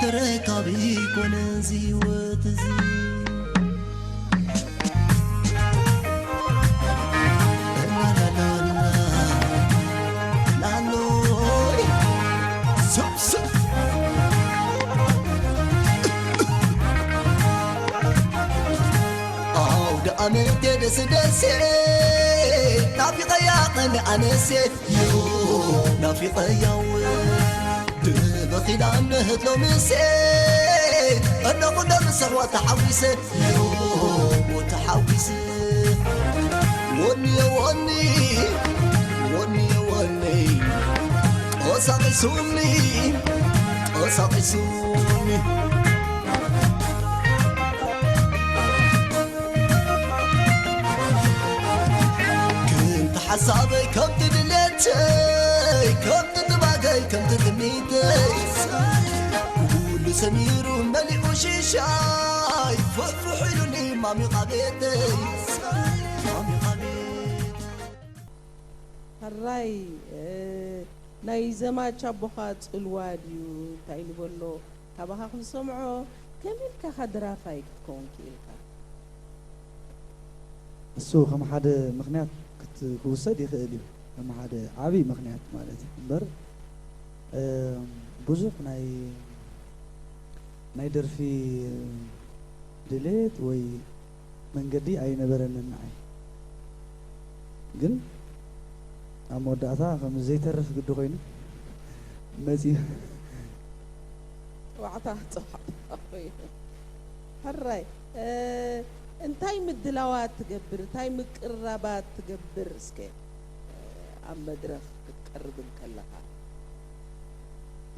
ተረካቢ ኮነ እዚ ህይወት እዚ። ላሎይ ስብ ስብ ኣው ደኣመቴ ደስ ደሴ ናፊቐያ ቐን ኣነሴ ዮ ናፊቐያው ብበኺላ ንህት ሎምሴ እነኹ ሎምሰ ወተሓዊሰ ዮ ወተሓዊሰ ወኒ ወኒ ወኒ ወኒ ቀሳቂሱኒ ቀሳቂሱኒ ከምቲ ሓሳበይ ከምቲ ድሌተይ ከምቲ ጥባገይ ከምቲ ትምኒተይ ኩሉ ሰሚሩ መሊኡ ሽሻይ ፍሕፍሕ ኢሉኒ ማሚቓ ቤተይ ማሚቓ ቤተይ ሕራይ ናይ ዘማች ኣቦኻ ጽልዋ ድዩ እንታይ ንበሎ ካባኻ ክንሰምዖ ከመይ ኢልካ ኻ ደራፋይ ክትከውን ክኢልካ? እሱ ከም ሓደ ምኽንያት ክውሰድ ይኽእል እዩ፣ ከም ሓደ ዓብዪ ምኽንያት ማለት እዩ። እምበር ብዙሕ ናይ ናይ ደርፊ ድሌት ወይ መንገዲ ኣይነበረንን ንዓይ። ግን ኣብ መወዳእታ ከም ዘይተርፍ ግዲ ኮይኑ መፂኡ። ዋዕታ ፀዋዕታ ኮይኑ ሕራይ እንታይ ምድላዋት ትገብር እንታይ ምቅርራባት ትገብር እስከ ኣብ መድረኽ ክትቀርብ እንከለኻ?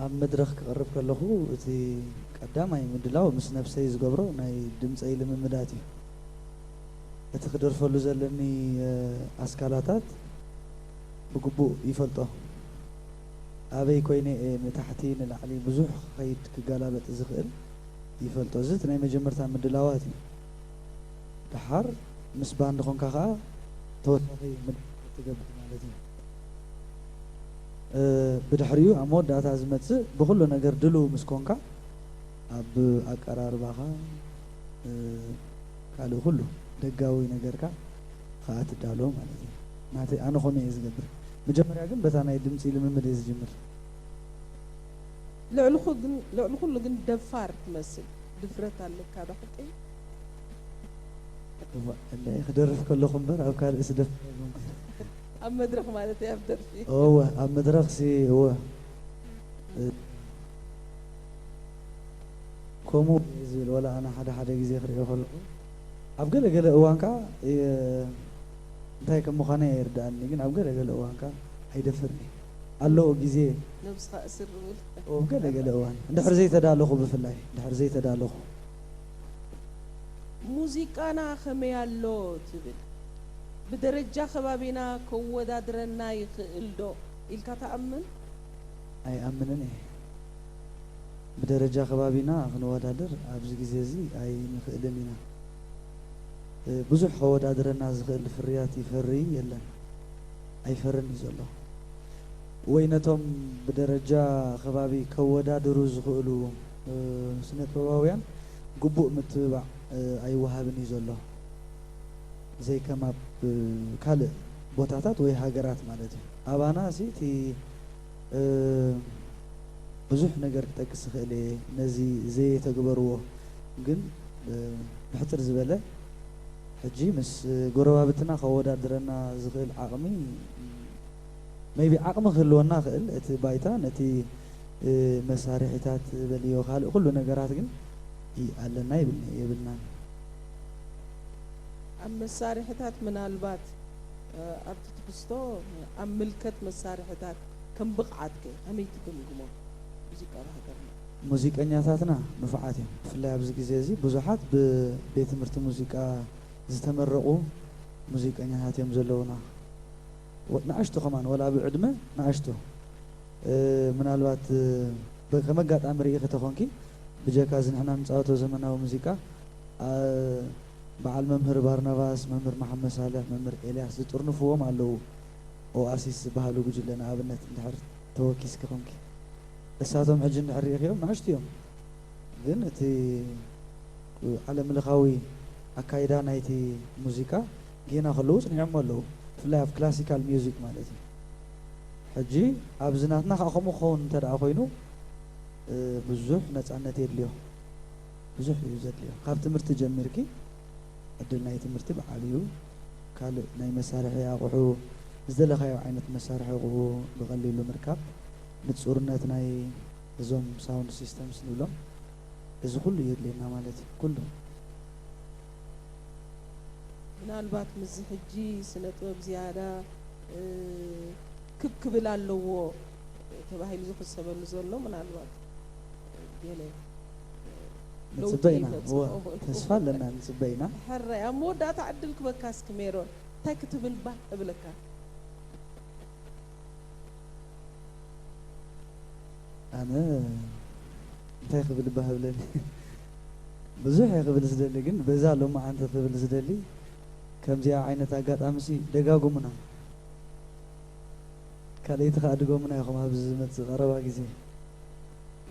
ኣብ መድረኽ ክቐርብ ከለኹ እቲ ቀዳማይ ምድላው ምስ ነብሰይ ዝገብሮ ናይ ድምፀይ ልምምዳት እዩ። እቲ ክደርፈሉ ዘለኒ ኣስካላታት ብግቡእ ይፈልጦ። ኣበይ ኮይነ እየ ንታሕቲ ንላዕሊ ብዙሕ ክኸይድ ክገላበጥ ዝኽእል ይፈልጦ። እዚ እቲ ናይ መጀመርታ ምድላዋት እዩ። ደሓር ምስ ባንድ ኾንካ ኸዓ ተወሳኺ ምድላዋት ትገብር ማለት እዩ። ብድሕሪኡ ኣብ መወዳእታ ዝመጽእ ብኹሉ ነገር ድልው ምስ ኮንካ ኣብ ኣቀራርባኻ ካልእ ኩሉ ደጋዊ ነገርካ ኸዓ ትዳሎ ማለት እዩ። ናተይ ኣነ ኾመይ እየ ዝገብር። መጀመርያ ግን በታ ናይ ድምፂ ልምምድ እየ ዝጅምር። ልዕሊ ኩሉ ግን ደፋር ትመስል። ድፍረት ኣለካ ዶ ሓቀይ? እዋእ እንድዒ ክደርፍ ከለኹ እምበር ኣብ ካልእስ ደፋር ኣይኮንኩን። ኣብ መድረኽ ማለት እየ ኣብ ደርፊ። እወ ኣብ መድረኽሲ እወ ከምኡ እየ ዝብል ዋላ ኣነ ሓደ ሓደ ግዜ ክርእዮ ከለኹ ኣብ ገለ ገለ እዋን ከዓ እንታይ ከም ምዃነይ ኣይርድኣኒ ግን ኣብ ገለ ገለ እዋን ከዓ ኣይደፍርን እየ ኣለዎ ግዜ ነብስኻ እስር ዝብል። ኣብ ገለ ገለ እዋን እንድሕር ዘይተዳለኹ ብፍላይ እንድሕር ዘይተዳለኹ ሙዚቃና ከመይ ኣሎ ትብል? ብደረጃ ከባቢና ከወዳድረና ይኽእል ዶ ኢልካ ትኣምን? ኣይኣምንን እየ። ብደረጃ ከባቢና ክንወዳደር ኣብዚ ግዜ እዚ ኣይንኽእልን ኢና። ብዙሕ ከወዳድረና ዝኽእል ፍርያት ይፈሪ የለን። ኣይፈርን እዩ ዘሎ። ወይ ነቶም ብደረጃ ከባቢ ከወዳድሩ ዝኽእሉ ስነጥበባውያን ግቡእ ምትብባዕ ኣይወሃብን እዩ ዘሎ። ዘይከም ኣብ ካልእ ቦታታት ወይ ሃገራት ማለት እዩ። ኣባና ሲ እቲ ብዙሕ ነገር ክጠቅስ ይኽእል እየ ነዚ ዘየተግበርዎ ግን ብሕጽር ዝበለ ሕጂ ምስ ጎረባብትና ከወዳድረና ዝኽእል ዓቕሚ maybe ዓቕሚ ክህልወና ይኽእል እቲ ባይታ ነቲ መሳርሒታት በልዮ ካልእ ኩሉ ነገራት ግን ኣለና የብልናን። ኣብ መሳርሕታት ምናልባት ኣብቲ ትሕዝቶ ኣብ ምልከት መሳርሕታት ከም ብቕዓትከ ከመይ ትግምግሞ? ሙዚቃ ኣብ ሃገርና። ሙዚቀኛታትና ንፉዓት እዮም። ብፍላይ ኣብዚ ግዜ እዚ ብዙሓት ብቤት ትምህርቲ ሙዚቃ ዝተመረቑ ሙዚቀኛታት እዮም ዘለዉና። ንኣሽቱ ከማን ወላ ብዕድመ ንኣሽቱ ምናልባት ከም ኣጋጣሚ ርኢኺ ተኾንኪ ብጀካ እዚ ንሕና ንፃወቶ ዘመናዊ ሙዚቃ በዓል መምህር ባርናባስ፣ መምህር መሓመድ ሳልሕ፣ መምህር ኤልያስ ዝጥርንፍዎም ኣለዉ። ኦኣሲስ ዝበሃሉ ጉጅለ ንኣብነት እንድሕር ተወኪስኪ ኾንኪ እሳቶም ሕጂ እንድሕር ርኢኽዮም ንኣሽቱ እዮም። ግን እቲ ዓለም ለኻዊ ኣካይዳ ናይቲ ሙዚቃ ጌና ከለዉ ጽኒዖሞ ኣለዉ፣ ብፍላይ ኣብ ክላሲካል ሚውዚክ ማለት እዩ። ሕጂ ኣብዚ ናትና ከዓ ከምኡ ክኸውን እንተ ደኣ ኮይኑ፣ እ፣ ብዙሕ ነጻነት የድልዮ፣ ብዙሕ እዩ ዘድልዮ። ካብ ትምህርቲ ጀሚርኪ ዕድል ናይ ትምህርቲ ብዓብዩ፣ ካልእ ናይ መሳርሒ ኣቑሑ፣ ዝደለኻዮ ዓይነት መሳርሒ ኣቑሑ ብቐሊሉ ምርካብ፣ ንጹርነት ናይ እዞም ሳውንድ ሲስተምስ ንብሎም፣ እዚ ኩሉ የድልየና ማለት እዩ። ኩሉ። ምናልባት ምስዚ ሕጂ ስነ ጥበብ ዝያዳ፣ እ፣ ክብ ክብል ኣለዎ ተባሂሉ ዝሕሰበሉ ዘሎ፣ ምናልባት ገለ ለውጢ ንጽበ ኢና። ይመጽእ እወ፣ ይኸውን። ተስፋ ኣለና፣ ንጽበ ኢና። ሕራይ፣ ኣብ መወዳእታ ዕድል ክበካ እስኪ ሜሮን፣ እንታይ ክትብል ባህ እብለካ? ኣነ እንታይ ክብል ባህ እብለኒ? ብዙሕ እየ ክብል ዝደሊ፣ ግን በዛ ሎማዓንቲ ክብል ዝደሊ፣ ከምዚኣ ዓይነት ኣጋጣሚሲ ደጋጉሙና። ካልኣይቲ ከኣ ድገሙና ኢኹም ኣብዚ ዝመጽእ ቀረባ ግዜ።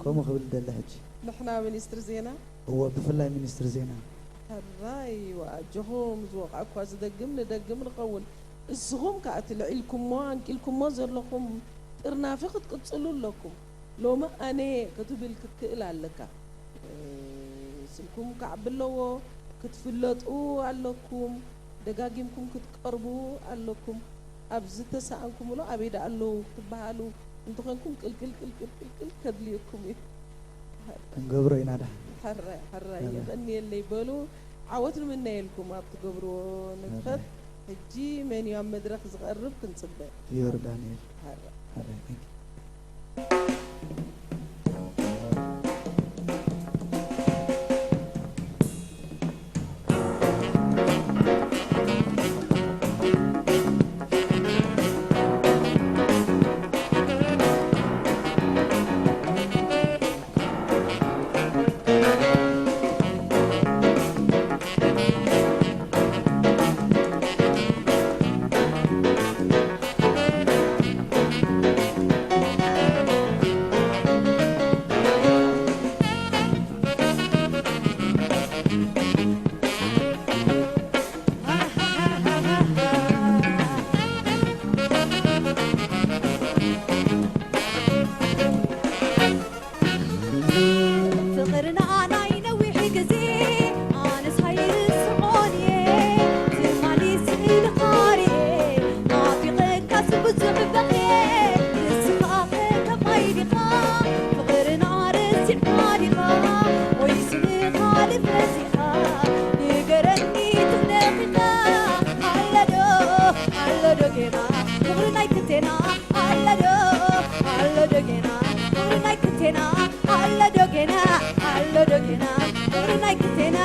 ከምኡ ክብል ደሊ ሕጂ። ንሕና ሚኒስትሪ ዜና? እወ፣ ብፍላይ ሚኒስትሪ ዜና። ሕራይ፣ ኣጆኹም፣ ዝወቕዐ እኳ ዝደግም ንደግም ንኸውን። እስኹም ከኣ እቲ ልዒልኩሞ፣ ኣንቂልኩሞ ዘለኹም ጥርናፊ ክትቅጽሉ ኣለኩም። ሎሚ ኣነ ክትብል ክትክእል ኣለካ። እ፣ ስምኩም ክዓቢ ኣለዎ፣ ክትፍለጡ ኣለኩም፣ ደጋጊምኩም ክትቀርቡ ኣለኩም። ኣብ ዝተሰኣንኩምሉ ኣበይ ደኣ ኣለዉ ክትበሃሉ እንተኾንኩም ቅልቅል ቅልቅል ቅልቅል ከድልየኩም እዩ። ክንገብሮ ኢና ደሓን። ሕራይ፣ ሕራይ፣ ሕራይ። የቐንየለይ በሉ። ዓወት ንምነየልኩም ኣብ ትገብርዎ ንጥፈት። ሕጂ መን እዩ ኣብ መድረኽ ዝቐርብ ክንጽበ። ዮርዳንኤል። ሕራይ። ሕራይ፣ thank you። ፍቕርና ናይ ነዊሕ ግዜ ኣነስ ሃይስዖን እየ ትማሊ ስእልኻ ርኤ ናፊቐካስ ብዙሕ በኽየ ንስኻ ከ ከማይ ዲኻ ፍቕርና ረሲዕካ ዲኻ ወይ ስንኻ ልፈዚኻ ንገረኒ ትነኺኻ ኣለዶ ኣለዶ ጌና ፍቕሪ ናይ ክልቴና ኣለዶ ኣለዶ ጌና ፍቕሪ ናይ ክልቴና ኣለዶ ጌና ኣለዶ ጌና ፍቕሪ ናይ ክልቴና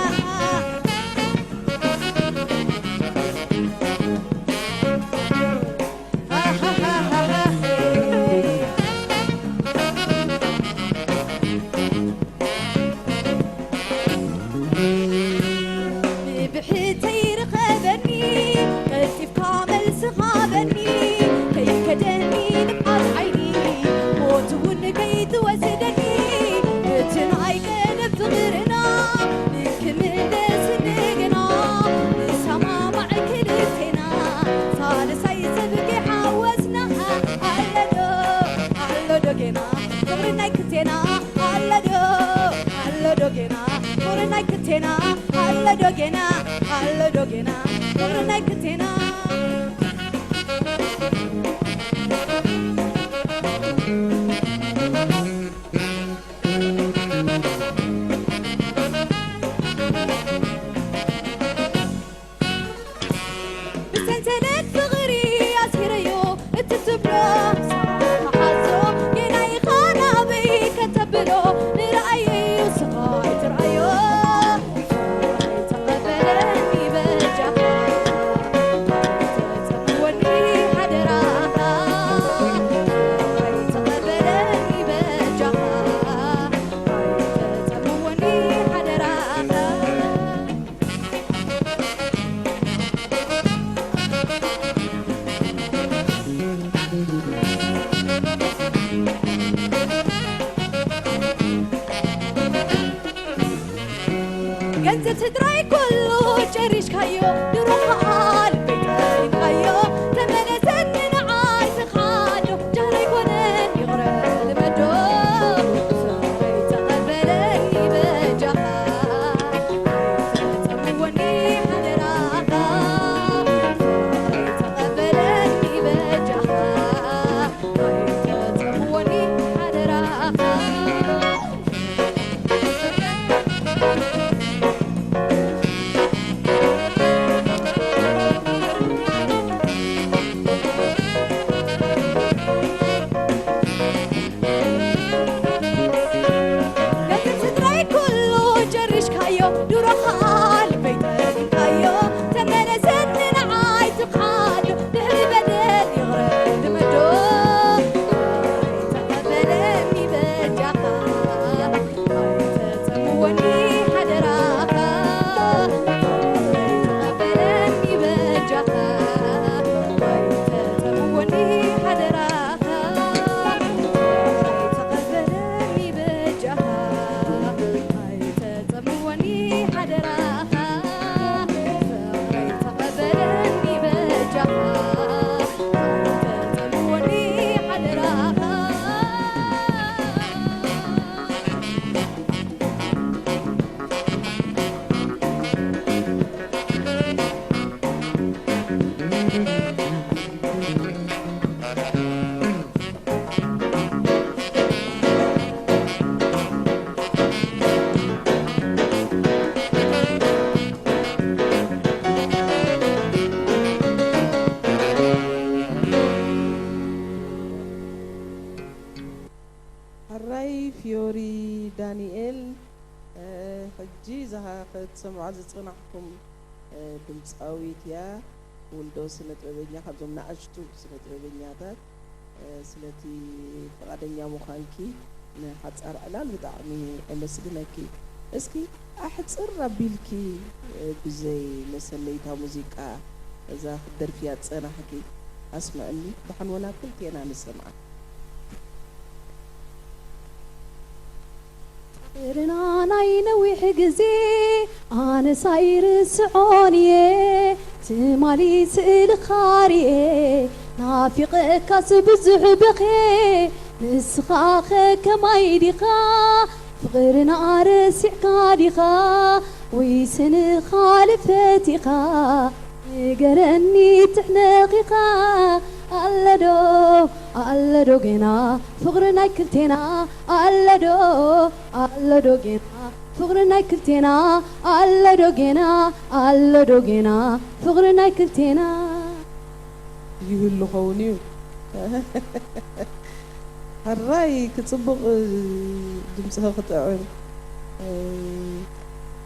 ብብሕተይ ርኸበኒ ቀልጢፍካ መልስኻ በኒ ከይከደኒ ንብዓት ዓይኒ ሞት እውን ከይትወስደኒ እቲ ናይ ቀደም ፍቕርና ንክምለስ እንደገና ንሰማማዕ ክልቴና ሳልሳይ ሰብ ከይሓወስና ኣለዶ ኣለዶ ጌና ፍቕሪ ናይ ክልቴና ኣለዶ ኣለዶ ጌና ፍቕሪ ናይ ክልቴና ኣለዶ ጌና ኣለዶ ጌና ፍቕሪ ናይ ክልቴና ብሰንሰለት ፍቕሪ ኣሲረዮ እቲ ትብሎ ንስኻ መሓዞ ጌና ኢኻ ናበይ ከተብሎ ንረኣየይ ንስኻ ኣይትርኣዮ ኣይተቐበለኒ በጃኻ ስድራይ ኩሉ ጨሪሽካዮ፣ ድሮ ኸኣ ልበይ ጠሊምካዮ። ተመለሰኒ ንዓይ ፍቓዶ፣ ጃህራ ኣይኮነን ይቕረ ልመዶ። ፍቕረይ ተቐበለኒ በጃኻ፣ ኣይተጸምወኒ ሓደራኻ። ፍቕረይ ተቐበለኒ በጃኻ፣ ኣይተጸምወኒ ሓደራኻ። ነቲ ስድራይ ኩሉ ጀሪሽካዮ፣ ዱሮ ኸኣ ልበይ ጠሊምካዮ። ተመለሰኒ ንዓይ ትኻዶ፣ ድሕሪ በደል ይቕረ ልመዶ። ተቐበለኒ በጃኻ። ኣይተጸምወኒ ሓደራኻ፣ ተቐበለኒ በጃኻ። ኣይተጸምወኒ ሓደራኻ፣ ተቐበለኒ በጃኻ። ኣይተጸምወኒ ሓደራኻ፣ ፍቕረይ ተቐበለኒ በጃኻ። ኣይተጸምወኒ ሓደራኻ። ሕራይ ፊዮሪ ዳንኤል፣ እ፣ ሕጂ እዛ ክትሰምዖ ዝጸናሕኩም፣ እ፣ ድምጻዊት እያ። ውልዶ ስነ ጥበበኛ፣ ካብዞም ንኣሽቱ ስነ ጥበበኛታት፣ እ፣ ስለቲ ፍቓደኛ ምዃንኪ ንሓጻር ዕላል ብጣዕሚ እመስግነኪ። እስኪ ኣሕጽር ኣቢልኪ፣ እ፣ ብዘይ መሰነይታ ሙዚቃ እዛ ክትደርፍያ ዝጸናሕኪ ኣስምዕኒ። ደሓን ወላ ክልቴና ንሰምዓ። ፍቕርና ናይ ነዊሕ ግዜ ኣነስ ኣይርስዖን እየ። ትማሊ ስእልኻ ርኤ ናፊቐካስ ብዙሕ በኽየ። ንስኻ ኸ ከማይ ዲኻ? ፍቕርና ረሲዕካ ዲኻ? ወይስ ንኻልእ ፈቲኻ? ንገረኒ ትሕነቒኻ። ኣለዶ ኣለዶ ገና ፍቕሪ ናይ ክልቴና። ኣለዶ ኣለዶ ገና ፍቕሪ ናይ ክልቴና። ኣለዶ ገና ኣለዶ ገና ፍቕሪ ናይ ክልቴና። ይህሉ ኸውን እዩ። ሕራይ ክጽቡቕ ድምጽኺ ክጥዕም።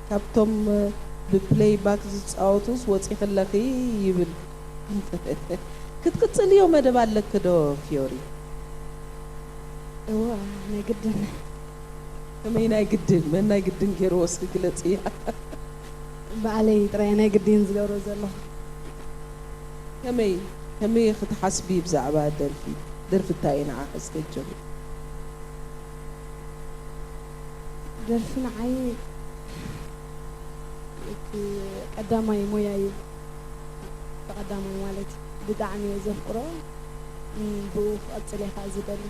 ካብቶም ብፕሌይ ባክ ዝጻወቱስ ወጺኺ ኣለኺ ይብል። ክትቅጽልዮ መደብ ኣለኪ ዶ ፊዮሪ? እወ፣ ናይ ግድን። ከመይ ናይ ግድን? መን ናይ ግድን ገይርዎ እስኪ ግለጽያ። ባዕለይ ጥራይ ናይ ግድን ዝገብሮ ዘለኹ። ከመይ፣ ከመይ ክትሓስቢ ብዛዕባ ደርፊ? ደርፊ እንታይ እዩ ንዓኺ እስከ ጀምሪ? ደርፊ ንዓይ እቲ ቀዳማይ ሞያ እዩ። ቀዳማይ ማለት ብጣዕሚ እየ ዘፍቅሮ፣ እም፣ ብኡ ክቐጽል እየ ከዓ ዝደሊ።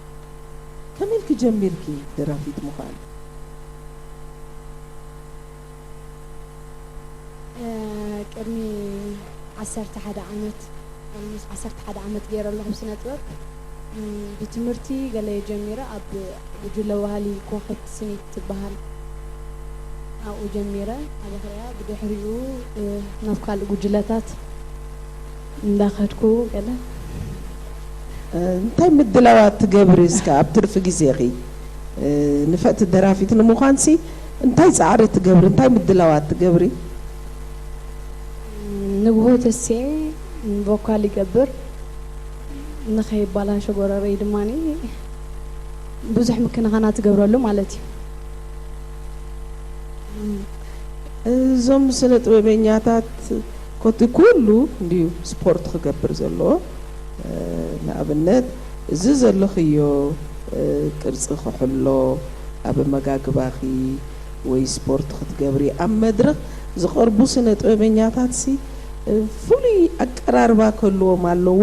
ከመይ ኢልኪ ጀሚርኪ ደራፊት ምዃን? እ፣ ቅድሚ ዓሰርተ ሓደ ዓመት፣ almost ዓሰርተ ሓደ ዓመት ገይረ ኣለኹ ስነ ጥበብ። እም፣ ብትምህርቲ ገለ እየ ጀሚረ፣ ኣብ ጉጅለ ባህሊ ኮኸብቲ ስኒት ትበሃል፣ ኣብኡ ጀሚረ። ኣበኽርያ ብድሕሪኡ፣ እ፣ ናብ ካልእ ጉጅለታት እንዳኸድኩ ገለ። እ፣ እንታይ ምድላዋት ትገብሪ እስከ ኣብ ትርፊ ግዜኺ? እ፣ ንፍዕቲ ደራፊት ንምዃንሲ እንታይ ጻዕሪ ትገብሪ? እንታይ ምድላዋት ትገብሪ? ንግሆ ተስኤ ቮካል ይገብር፣ ንኸይባላሾ ጎረረይ ድማ ብዙሕ ምክንኻናት ትገብረሉ ማለት እዩ። እዞም ስነ ጥበበኛታት ኮቲ ኩሉ እንድዩ ስፖርት ክገብር ዘለዎ። እ፣ ንኣብነት እዚ ዘለኽዮ፣ እ፣ ቅርጺ ክሕሎ፣ ኣብ ኣመጋግባኺ ወይ ስፖርት ክትገብሪ ኣብ መድረኽ ዝቐርቡ ስነ ጥበበኛታትሲ ፍሉይ ኣቀራርባ ክህልዎም ኣለዎ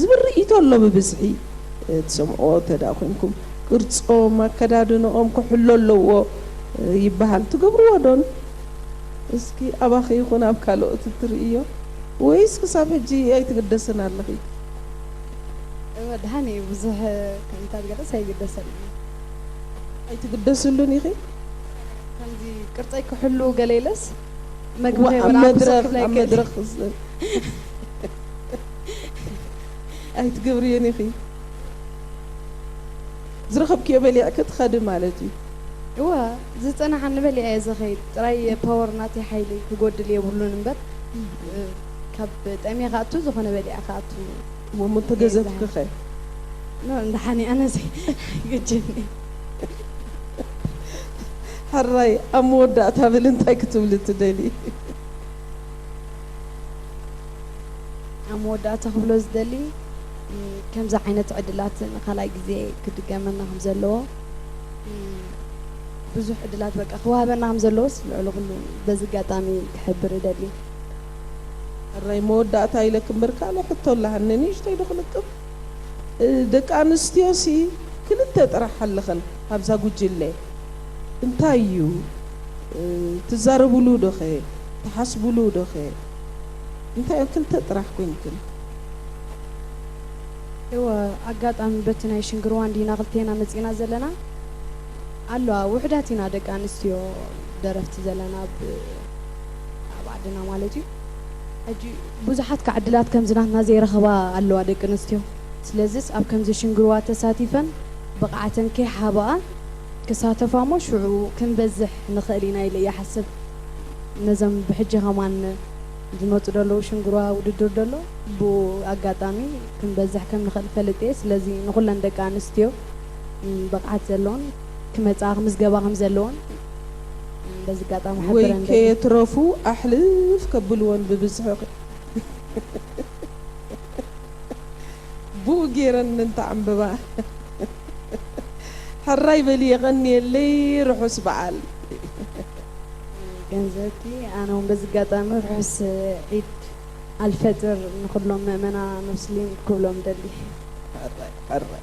ዝብል ርእይቶ ኣሎ። ብብዝሒ ትሰምዕዎ እንተ ደኣ ኮይንኩም፣ ቅርጾም፣ ኣከዳድንኦም ክሕሎ ኣለዎ ይበሃል። ትገብርዎ ዶን? እስኪ ኣባኺ ይኹን ኣብ ካልኦት እትርእዮ፣ ወይስ ክሳብ ሕጂ ኣይትግደስን ኣለኺ? እወ፣ ደሓን እዩ። ብዙሕ ከምታት ገለስ ኣይግደሰልን። ኣይትግደስሉን ኢኺ? ከምዚ ቅርጸይ ክሕሉ ገለ ኢለስ መግቢ ዋ፣ ኣብ ከይበላዕኩ መድረኽ ክብላ ኣብ ይክእል። መድረኽ ዝ- ኣይትገብርዮን ኢኺ። ዝረኸብክዮ በሊዕኪ ትኸዲ ማለት እዩ። እወ፣ ዝጸናሓኒ በሊዐ እየ ዝኸይድ። ጥራይ ፓወር ናተይ ሓይሊ ክጎድል የብሉን እምበር፣ ካብ ጠምየ ክኣቱ ዝኾነ በሊዐ ክኣቱ። እሞ እሞ ተገዘፍክኸ? ኖ፣ እንድሓኒ ኣነሲ ግጅኒ። ሕራይ፣ ኣብ መወዳእታ ብል እንታይ ክትብሊ ትደሊ? ኣብ መወዳእታ ክብሎ ዝደሊ፣ ም፣ ከምዚ ዓይነት ዕድላት ንኻልኣይ ግዜ ክድገመና ከም ዘለዎ፣ ም፣ ብዙሕ ዕድላት በቃ ክወሃበና ከም ዘለዎስ ልዕሊ ኩሉ በዚ ኣጋጣሚ ክሕብር እደሊ። ሕራይ፣ መወዳእታ ኢለ ክምብር ካልእ ሕቶ ኣለሃኒ፣ ንእሽተይ ዶ ክልቅም? እ፣ ደቂ ኣንስትዮሲ ክልተ ጥራሕ ኣለኽን ኣብዛ ጉጅለ። እንታይ እዩ? እ፣ ትዛረብሉ ዶኸ? ትሓስብሉ ዶኸ? እንታይ እዮም ክልተ ጥራሕ ኮይንክን? እወ፣ ኣጋጣሚ በቲ ናይ ሽንግርዋ እንዲና ክልቴና መጺና ዘለና። ኣለዋ፣ ውሑዳት ኢና ደቂ ኣንስትዮ ደረፍቲ ዘለና ኣብ፣ ኣብ ዓድና ማለት እዩ። ሕጂ ብዙሓት ከዓ ዕድላት ከምዚ ናትና ዘይረኸባ ኣለዋ ደቂ ኣንስትዮ። ስለዚስ ኣብ ከምዚ ሽንግርዋ ተሳቲፈን ብቕዓተን ከይሓብኣ ክሳተፋ እሞ ሽዑ ክንበዝሕ ንኽእል ኢና ኢለ እየ ሓስብ። ነዞም ብሕጂ ከማን ዝመፁ ዘለዉ ሽንግርዋ ውድድር ደሎ ብኡ ኣጋጣሚ ክንበዝሕ ከም ንኽእል ፈልጥ እየ። ስለዚ ንኹለን ደቂ ኣንስትዮ፣ ም፣ ብቕዓት ዘለዎን ክመፃ ክምዝገባ ከም ዘለዎን፣ ም፣ በዚ ኣጋጣሚ ወይ ሓበረን ደሊ። ከየትረፉ ኣሕልፍ ከብልዎን ብብዝሒ ብኡ ገይረን ምንታ ዕምበባ። ሕራይ በሊ፣ የቐንየለይ፣ ርሑስ በዓል። ገንዘብቲ፣ ኣነ እውን በዚ ኣጋጣሚ ርሑስ ዒድ ኣልፈጥር ንኹሎም ምእመና ሙስሊም ክብሎም ደሊ። ሕራይ፣ ሕራይ።